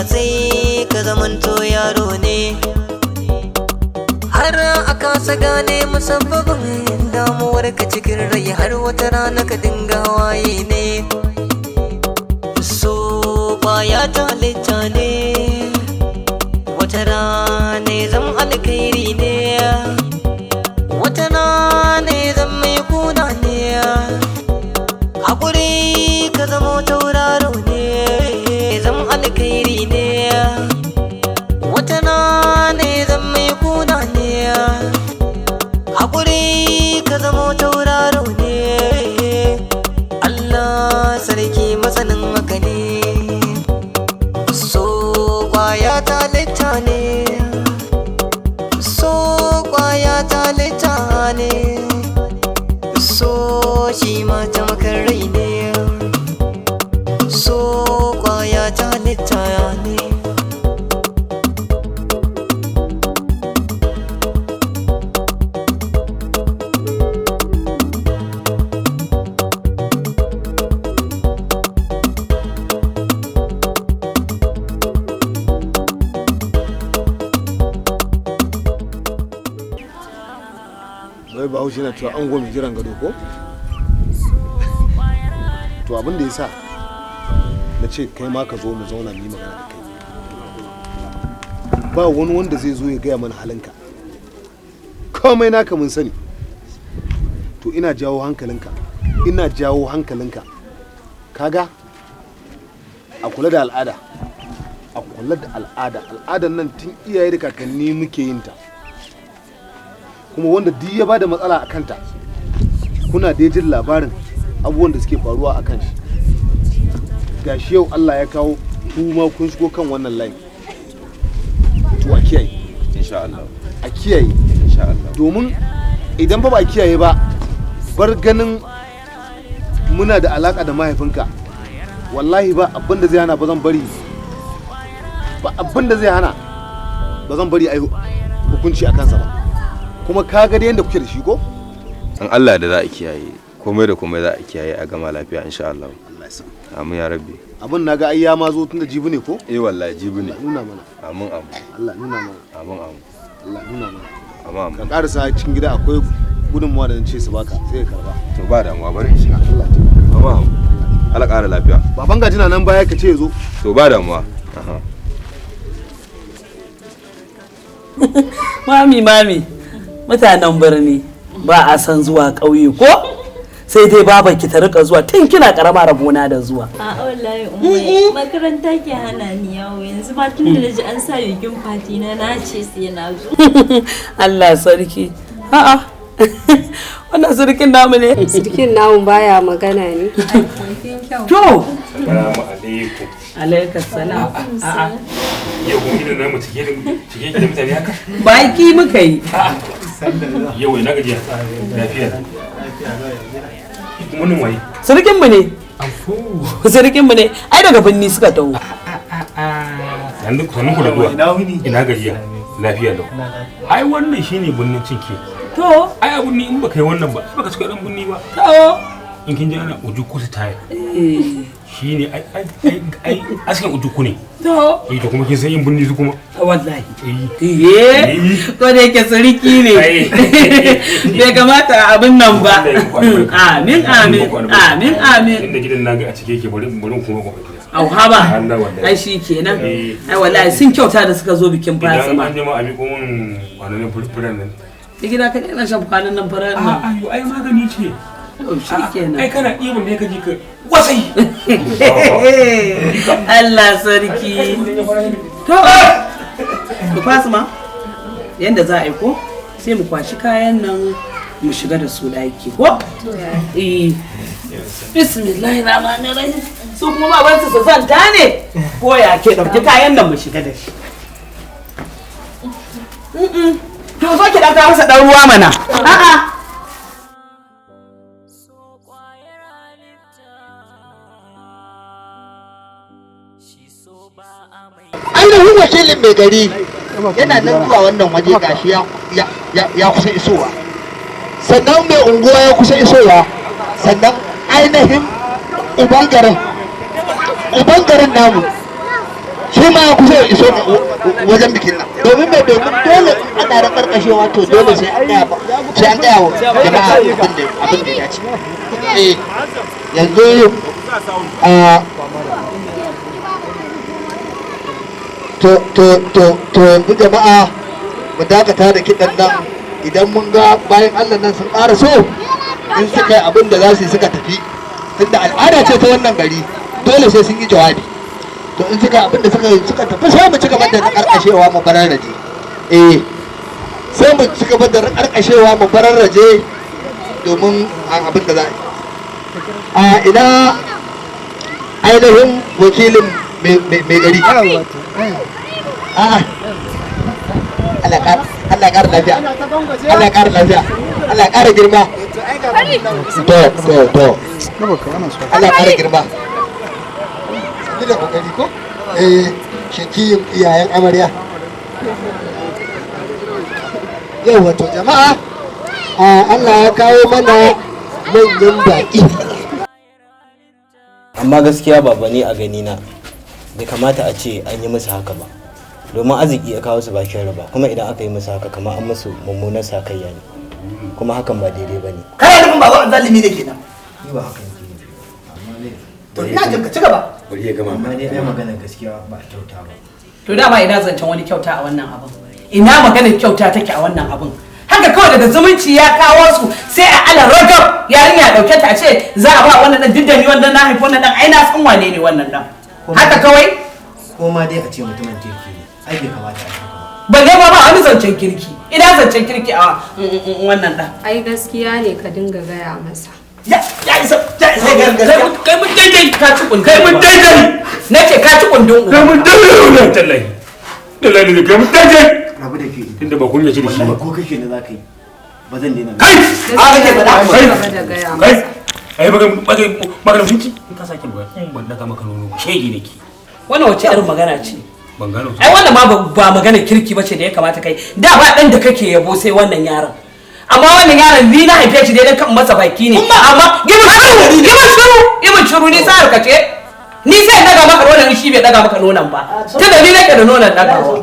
Sai ka zamanto yaro ne har a kasa gane musabbabin damuwar ka cikin rai, har wata rana ka dinga hawaye ne. So kwaya ta halitta ne, wata rana zam alkhairi ne, wata rana zam mai kuna ne. Hakuri ka zamo tauraro ne, zam alkhairi ne, wata rana zam mai kuna ne. Hakuri ka zamo tauraro ne. Allah sarki masanin haka ne. So kwaya ta litta ne, so kwaya ta litta ne, so shi ma tamkar rai ne, so kwaya ta litta ne. Wai Bahaushe na cewa ango mai jiran gado ko? To, abin da ya sa na ce kai ma ka zo mu zauna mu yi magana da kai, ba wani wanda zai zo ya gaya mana halinka, komai naka mun sani. To, ina jawo hankalinka, ina jawo hankalinka, kaga a kula da al'ada, a kula da al'ada. Al'adan nan tun iyaye da kakanni muke yin ta, kuma wanda duk ya bada matsala a kanta, kuna dai jin labarin abubuwan da suke faruwa a kan shi. Gashi yau Allah ya kawo kuma kun shigo kan wannan layin. To, a kiyaye. Insha Allah. A kiyaye. Insha Allah. Domin idan ba a kiyaye ba, bar ganin muna da alaka da mahaifinka, wallahi ba abin da zai hana ba zan bari, ba abin da zai hana ba zan bari a yi hukunci a kansa ba. Kuma ka ga dai yadda kuke da shi ko? In Allah da za a kiyaye komai da komai, za a kiyaye a gama lafiya insha Allah. Allah ya sa. Amin ya rabbi. Abin na ga ai ya ma zo tun da jibi ne ko? Eh wallahi, jibi ne. Allah nuna mana. Amin amin. Allah nuna mana. Amin amin. Allah nuna mana. Amin amin. Ka karasa cikin gida, akwai gudunmuwa da ce su baka, sai ka karba. To, ba damuwa, bari in shiga. Allah ya taimaka. Amin amin, Allah ƙara lafiya. Baban gaji na nan baya, ka ce ya zo. To, ba damuwa. Aha. Mami, mami, mutanen birni ba a san zuwa ƙauye ko? Sai dai babanki ta rika zuwa tun kina karama, rabona da zuwa. A'a wallahi umma, makaranta ke hana ni yawo. Yanzu ma tun da naji an sa bikin fati na, na ce sai na zo. Allah sarki. A'a. Wannan sarkin namu ne. Sirkin namu baya magana ne. To, Salamu alaikum. Alaikas salam. A'a. Yau kuma gidan namu cike da mutane haka? Baki muka yi. Yau ina gajiya. Lafiya. Kuma nan waye? Sarkin mu ne. Afu. Sarkin mu ne. Ai daga binni suka taho. Sannu sannu ku da zuwa. Ina gajiya. Lafiya lau. Ai wannan shine bunnin cinki. To, Ai abun ni in baka yi wannan ba, baka cika dan bunni ba. to. In kin ji ana ujuku style. Eh, Shine ai ai ai ai askin ujuku ne. To. Eh, to kuma kin san yin bunni su kuma. Wallahi. Eh. Iye, ko da yake sarki ne. Ai. Bai kamata abin nan ba. Allah ya muku albarka. Amin amin. Allah ya muku albarka. Amin amin. Inda gidan naga a cike yake, bari bari kuma kofar gida. Au haba. Allah wallahi. Ai shi kenan. Eh. Ai wallahi sun kyauta da suka zo bikin Idan Fatima. an jima a miƙo min kwananin furfuran nan. Da gida ka daina shan kwanan nan farar nan. A'a, yo ai magani ce. To shi kenan. Ai kana ɗiban ne ka ji ka wasai. Allah sarki. To, to Fatima, yanda za a yi ko? Sai mu kwashi kayan nan mu shiga da su ɗaki ko? Eh. Bismillahir rahmanir rahim. Su kuma babansu su zanta ne? Ko ya ke ɗauki kayan nan mu shiga da shi. Mm-mm. To zo ki ɗan kawo masa ɗan ruwa mana. A'a. So kwayar halitta, shi so ba a mai Ainihin wakilin mai gari yana nan zuwa wannan waje, gashi ya kusa isowa. Sannan mai unguwa ya kusa isowa, sannan ainihin uban garin namu Shi ma ya kusa ya iso wajen bikin nan, domin mai domin dole ana da karkashewa, to dole sai an gaya sai an gaya wa jama'a abin da ya dace. Eh, yanzu a to yanzu jama'a mu dakata da kiɗan nan. Idan mun ga bayan Allah nan sun ƙara so in suka yi abin da za su yi suka tafi, tunda al'ada ce ta wannan gari dole sai sun yi jawabi. To in suka abin da suka yi suka tafi, sai mu ci gaba da karkashewa mu bararraje. Eh, sai mu ci gaba da karkashewa mu bararraje domin abin da za a yi. A ina ainihin wakilin mai gari? A'a, Allah ƙara lafiya, Allah ƙara lafiya, Allah ƙara girma. To Allah ƙara girma. Da kokari ko eh shakiyin iyayen amarya. Yau wato jama'a, Allah ya kawo mana manyan baƙi. Amma gaskiya baba, ne a gani na bai kamata a ce an yi musu haka ba, domin arziki ya kawo su bakin raba, kuma idan aka yi musu haka kamar an musu mummunan sakayya ne, kuma hakan ba daidai ba ne. Kana nufin baba zalimi ne kenan? Ni ba haka nake nufi ba, amma dai To ina jin ka, ci gaba. Bari ya gama. Amma dai ai magana gaskiya ba a kyauta ba. To dama ina zancen wani kyauta a wannan abin? Ina maganar kyauta take a wannan abin? Haka kawai daga zumunci ya kawo su sai a ala ragab yarinya dauke ta a ce za a ba wannan dan, duk da ni wannan na haifi wannan dan, ai na san wane ne wannan dan. Haka kawai? Ko ma dai a ce mutumin kirki ne, ai bai kamata a haka ba. Balle ma ba wani zancen kirki. Ina zancen kirki a wannan dan? Ai gaskiya ne ka dinga gaya masa. Ya isa, ya isa gaskiya. Kai mun daidai ka ci kundin. Kai mun daidai. Nace ka ci kundin. Kai mun daidai wannan tallahi. Tallahi ne kai mun daidai. Rabu da ke. Tunda ba kunya ce da shi ba. Ko kake ne zaka yi? Ba zan daina. Kai! A kake faɗa? Kai! Gaya Kai! Ai baka baka baka mutunci. In ka sake magana in ban daga maka nono ba shege nake. Wannan wace irin magana ce? Ban gano. Ai wannan ma ba magana kirki bace da ya kamata kai. Da ba dan da kake yabo sai wannan yaron. Amma wannan yaron ni na haife shi dai dan kan masa baki ne. Amma gimin shiru, gimin shiru, gimin shiru, ni sa'ar ka ce. Ni sai in daga maka nonon, shi bai daga maka nonon ba. Tunda ni nake da nonon dagawa.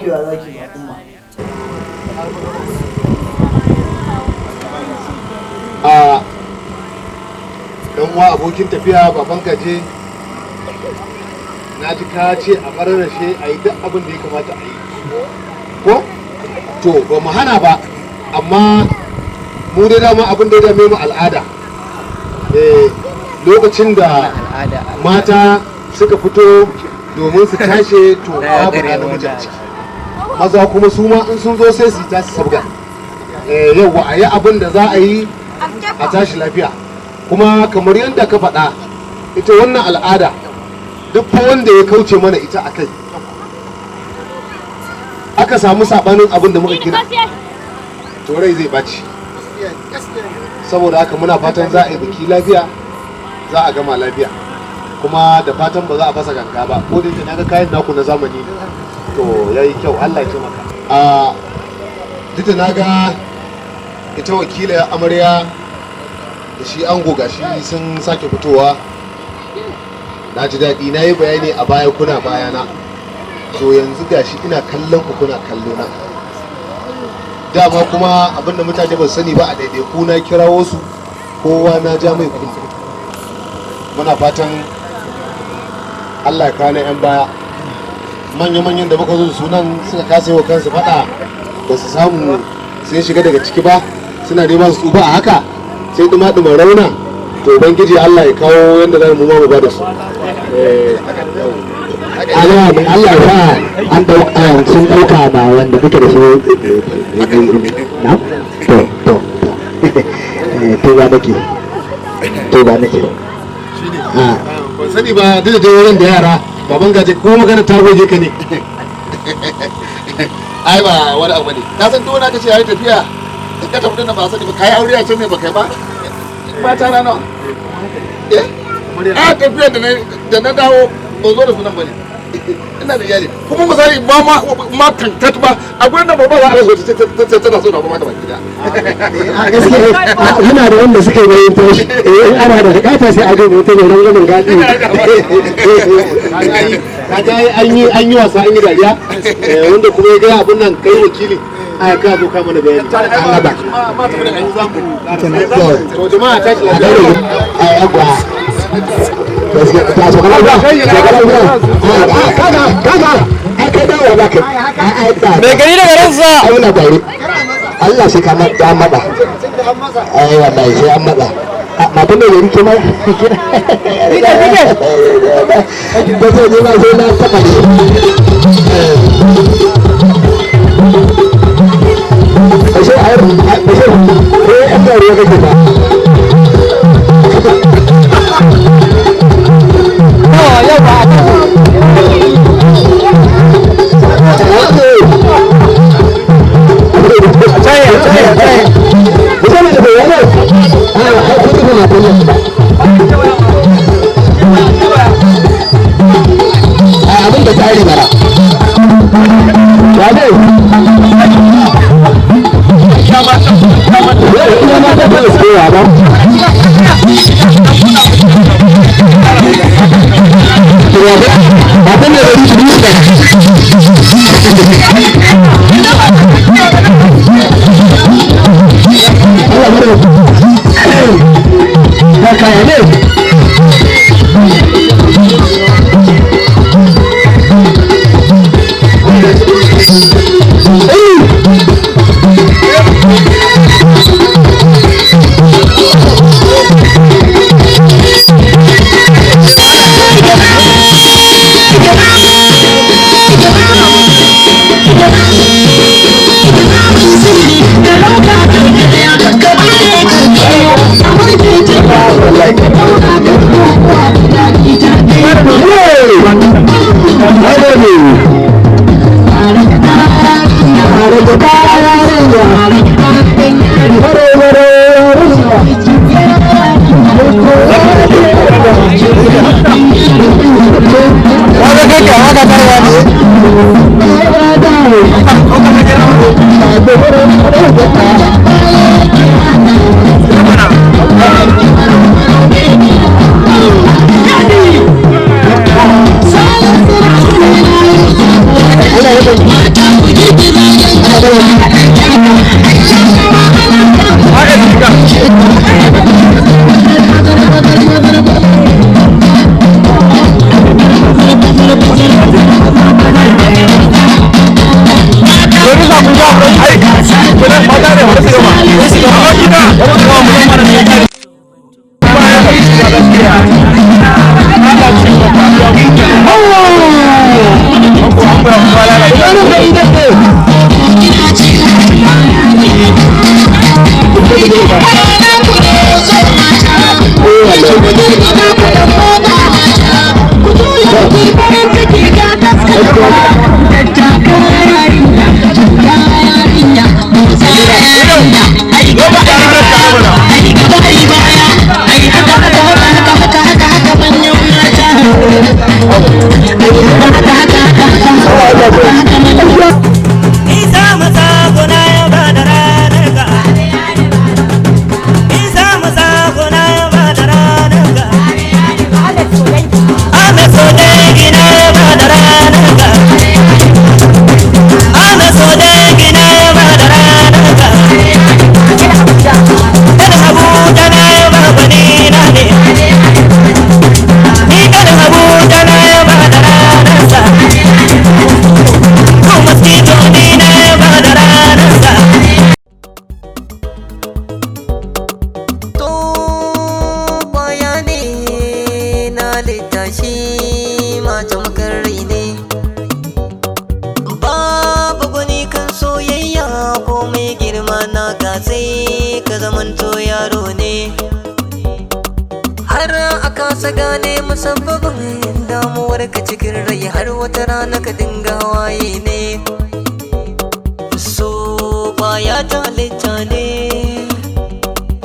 A dan uwa abokin tafiya baban gaje, na ji ka ce a fararrashe a yi duk abin da ya kamata a yi ko? To ba mu hana ba, amma mu dai dama abin da ya dame mu al'ada. Eh, lokacin da mata suka fito domin su tashe, to babu ɗa namiji a ciki. Maza kuma su ma in sun zo sai su yi tasu sabga. Eh, yauwa a yi abin da za a yi a tashi lafiya. Kuma kamar yadda ka faɗa, ita wannan al'ada duk fa wanda ya kauce mana ita a kai aka samu saɓanin abin da muka gina, to rai zai ɓaci. Saboda haka muna fatan za a yi biki lafiya, za a gama lafiya, kuma da fatan ba za a fasa ganga ba. Ko da yake na ga kayan naku na zamani ne, to yayi kyau, Allah ya taimaka. A duk da na ga ita wakiliyar amarya da shi ango gashi sun sake fitowa, na ji daɗi. Na yi bayani a baya kuna bayana, to yanzu gashi ina kallon ku kuna kallo na. Dama kuma abinda mutane ba su sani ba, a ɗaiɗaiku na kirawo su, kowa na ja mai kunne. Muna fatan Allah ya kawo na 'yan baya. Manya-manyan da muka zo da sunan suka kasa yi wa kansu faɗa, ba su samu sun shiga daga ciki ba, suna neman su tsufa a haka sai duma-duman rauna. To ubangiji Allah ya kawo yadda za mu ma mu ba da su. Eh, Allah Allah ya sa an dauka, sun dauka ba wanda muke da su na. To to ba nake, to ba nake. Ban sani ba, duk da dai wurin da yara baban gaje ko magana ta goge ka ne. Ai ba wani abu ne, ka san duk wani aka ce yayi tafiya in ka tafi dinnan ba sani ba kai aure a can ne ba kai ba mata na nawa. Eh, a tafiya da na dawo ban zo da sunan bane. Ina da iyali. Kuma misali ba ma ma kankat ba a gurin da ba za a rasa ta tana so na ba ma gaba gida. A gaskiya muna da wanda suka yi bayan tashi, eh, ana da bukata sai a ga mutum ne rangwamen gadi. Kaga an yi wasa, an yi dariya, wanda kuma ya ga abun nan kai wakili a ka zo ka mana bayani. To jama'a, tashi lafiya. Mai gari da garinsa. Allah sai ka ya mada. Ai wallahi sai an mada. Matan da gari ke mai. Da sai ne ma sai na taba ne. Bashir ai Bashir eh an da ruwa kake ba. Abin da tsari mara ya dai ya ma ta fara tsayawa ba. Matan da gari su da Allah mara ya kaya ne.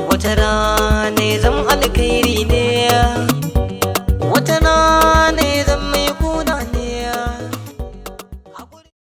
Wata rana zam alkhairi ne.